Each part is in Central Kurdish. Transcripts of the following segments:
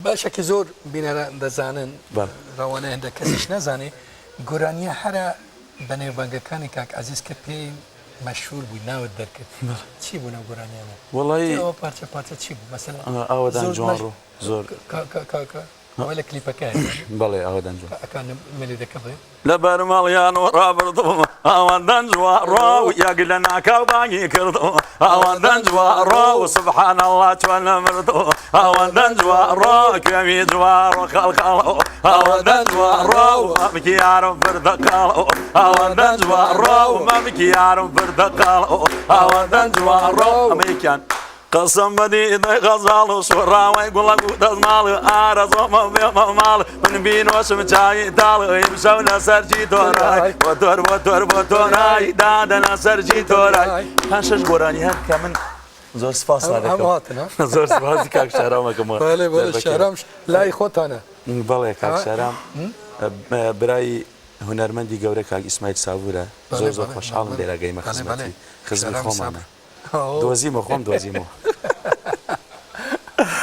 بەشێکی زۆر بینەران دەزانن، ڕەوانەیە هەندێک کەسیش نازانێ، گۆرانییە هەرە بەنێوبانگەکانی کاک عەزیز کە پێی مەشهوور بووی، ناوت دەرکرد، چی بوون ئەو گۆرانیانە؟ وەڵایی ئەوە پارچە پارچە چی بوو؟ مەسەلەن ئاوەدان جوانڕۆ زۆر کاکە ئەوە لە کلیپەکە هەیە؟ بەڵێ ئاوەدان جوان. ئەکا مێلۆدیەکە بڵێ. لەبەر ماڵیان و ڕابردوو ئەوەندەن جوانڕۆ و یەک لە ناکاو بانگی کردوو ئەوەندەن جوانڕۆ و سبحان اللە چۆن نەمردوو ئەوەندەن جوانڕۆ کوێوی جوانڕۆ خەڵخەڵ و ئەوەندەن جوانڕۆ و مەمکی یارم پرتەقاڵ و ئەوەندەن جوانڕۆ و مەمکی یارم پرتەقاڵ و ئەوەندەن جوانڕۆ ئەمە یەکیان قسم بە دیدەی غەزاڵ و سوڕاوەی گوڵەک و دەزماڵ ئارەزۆمە بێمە ماڵ من بینۆشم چاوی تاڵ ئیمشەو لەسەر جی تۆرای بۆ تۆر بۆ تۆر بۆ تۆرای دادە لەسەر جی تۆرای پاش شەش گۆرانی هەر کە من زۆر سپاس دەکەم زۆر سپاسی کاک شارامەکەم بەڵێ بەڵێ شارام لای خۆتانە بەڵێ کاک شارام برای هونەرمەندی گەورە کاک ئیسماعیل سابورە زۆر زۆر خۆشحاڵم لێرە گەیمە خزمەتی خزمی خۆمانە دۆزیمە خۆم دۆزیمەوە.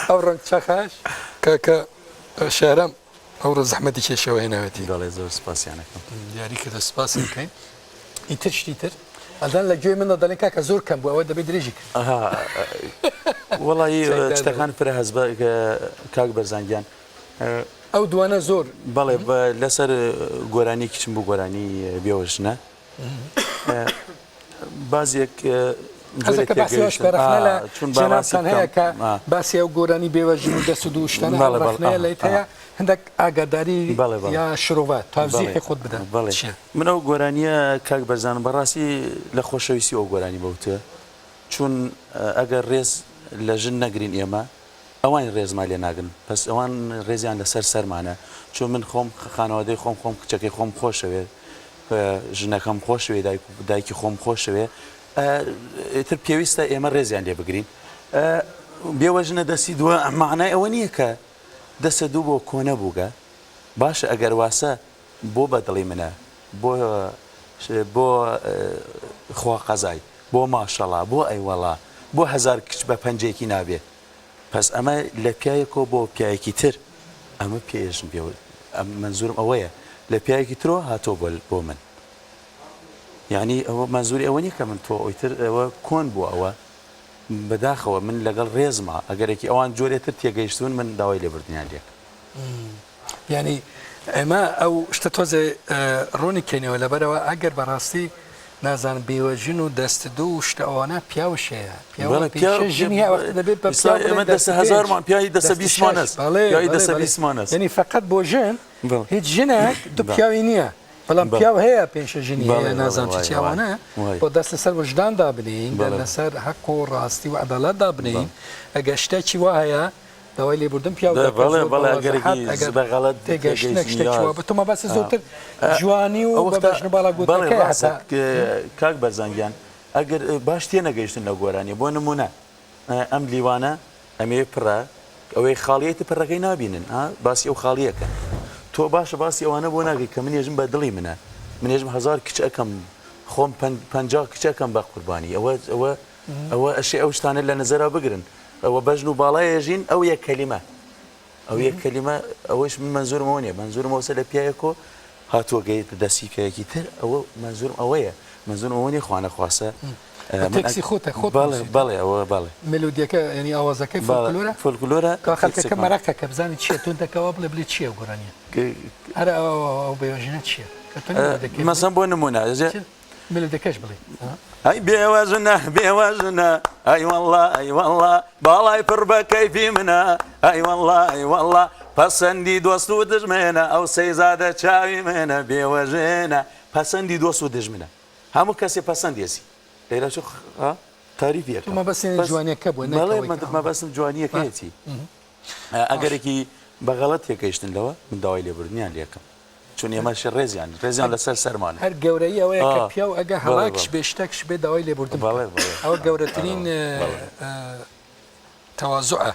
ئەو ڕەنگ چەخاش کاکە شارام ئەوڕۆ زەحمەتی کێشەوە هێناوێتی. بەڵێ زۆر سپاسیان ئەکەم. دیاری کردە سپاسی بکەین. ئیتر شتی تر ئەزان لە گوێی مندا دەڵێن کاکە زۆر کەم بوو ئەوە دەبێ درێژی کرد. ئەها وەڵایی شتەکان فرە هەست بە کاک بەرزان گیان. ئەو دوانە زۆر. بەڵێ لەسەر گۆرانیەکیشم بوو گۆرانی بێوەژنە. بازێک حەزەکە باسی ئەوەش بکە ڕەخنە لە جەنابتان هەیە کە باسی ئەو گۆرانی بێوەژن و دەست و دوو شتانە ڕەخنەیە لێت هەیە هەندێک ئاگاداری یا شرۆڤە تاوزیحی خۆت بدە چییە؟ من ئەو گۆرانیە کاک بەرزان بەڕاستی لە خۆشەویستی ئەو گۆرانی بەوتە چون ئەگەر ڕێز لە ژن نەگرین ئێمە ئەوان ڕێزمان لێ ناگرن پس ئەوان ڕێزیان لەسەر سەرمانە چون من خۆم خانەوادەی خۆم خۆم کچەکەی خۆم خۆشەوێت ژنەکەم خۆشەوێ دایک و دایکی خۆم خۆشەوێ ئیتر پێویستە ئێمە ڕێزیان لێ بگرین بێوەژنە دەستی دووە معنای ئەوە نییە کە دەسە دوو بۆ کۆنە بووگە باشە ئەگەر واسە بۆ بەدڵی منە بۆ بۆ خوا قەزای بۆ ماشەڵا بۆ ئەیوەڵا بۆ هەزار کچ بە پەنجەیەکی نابێ پەس ئەمە لە پیاوێکەوە بۆ پیاوێکی تر ئەمە پێژن پێ مەنزورم ئەوەیە لە پیاوێکی ترەوە هاتۆ بۆ بۆ من یعنی ئەوە مەنزوری ئەوە نییە کە من تۆ ئەوی تر ئەوە کۆن بوو ئەوە بەداخەوە من لەگەڵ ڕێزما ئەگەرێکی ئەوان جۆرێ تر تێگەیشتون من داوای لێبوردنیان لێکم. یانی ئێمە ئەو شتە تۆزێ ڕوونی کەینەوە لەبەرەوە ئەگەر بەڕاستی نازانم بێوەژن و دەست دوو و شتە ئەوانە پیاوش هەیە پیاوە پیاو ژنی هەیە وەخت دەبێت بە پیاو ئێمە دەسە هەزارمان پیاوی دەسە بیستمان هەست پیاوی دەسە بیستمان هەست یعنی فقط بۆ ژن هیچ ژنێک دوو پیاوی نییە بەڵام پیاو هەیە پێنج ژنی هەیە نازانم چی چی ئەوانە بۆ دەست لەسەر وژدان دابنێین لەسەر هەق و ڕاستی و عەدالەت دابنێین ئەگەر شتێکی وا هەیە داوای لێبوردن پیاو دەکەن بەڵێ زۆر بەڵێ بە ئەگەر وەزاحەت ئەگەر بە غەڵەت تێگەشتنێک تێگەیشتن شتێکی یا وا بێت تۆ مەبەستت زۆرتر جوانی و ئەو بە وەختە بەژن و باڵا بەڵێ گوتنەکەیە ڕاستە هەتا کاک بەرزان گیان ئەگەر باش تێنەگەیشتن لەو گۆرانیە بۆ نمونە ئەم لیوانە ئەمێ پڕە ئەوەی خاڵیەتی پڕەکەی نابینن ها باسی ئەو خاڵیەکەن تۆ باشە باسی ئەوانە بۆ ناکەی کە من ێژم بە دڵی منە من ێژم هەزار کچ ئەکەم خۆم 50 کچ ئەکەم بە قوربانی ئەوە ئەوە ئەوە ئەشێ ئەو شتانە لە نەزەرا بگرن ئەوە بەژن و باڵای ئێژین ئەو یەک کەلیمە ئەو یەک کەلیمە ئەوەش من مەنزورم ئەوە نیە مەنزورم ئەوسە لە پیاوێکۆ هاتووە گەیتە دەستی پیاوێکی تر ئەوە مەنزورم ئەوەیە مەنزورم ئەوە نیە خوا نەخواستە تێکسی خۆتە خۆت بەڵێ بەڵێ ئەوە بەڵێ مێلۆدیەکە یعنی ئاوازەکەی فۆلکلۆرە فۆلکلۆرە کە خەڵکەکە مەراقە کە بزانێت چییە تۆ دەکەوە بڵێ بڵێ چییە گۆرانیە هەر ئەو بێژنە چییە کە تۆ مەسەن بۆ نمونە مێلۆدیەکەش بڵێ. ئەی بێوەژنە بێوەژنە ئەی وەڵڵا ئەی وەڵڵا باڵای پڕ بە کەیفی منە ئەی وەڵڵا ئەی وەڵڵا پەسەندی دۆست و دژمنە ئەو سەیزادە چاوی منە بێوەژنە پەسەندی دۆست و دژمنە هەموو کەسێ پەسەندێسی لەیلا چۆ تاریفی ئەکەم مەبەستی جوانیەکە بووە بەڵێ مەبەستم جوانیەکەیەتی ئەگەرێکی بە غەڵەت تێگەیشتن لەوە من داوای لێبوردنیان لێکەم چون ئێمەش ڕێزیان ڕێزیان لەسەر سەرمانە. هەر گەورەیی ئەوەیە کە پیاو ئەگە هەڵاکش بێ شتەکش بێ داوای لێبوردن بکات ئەوە گەورەترین تەوازوعە.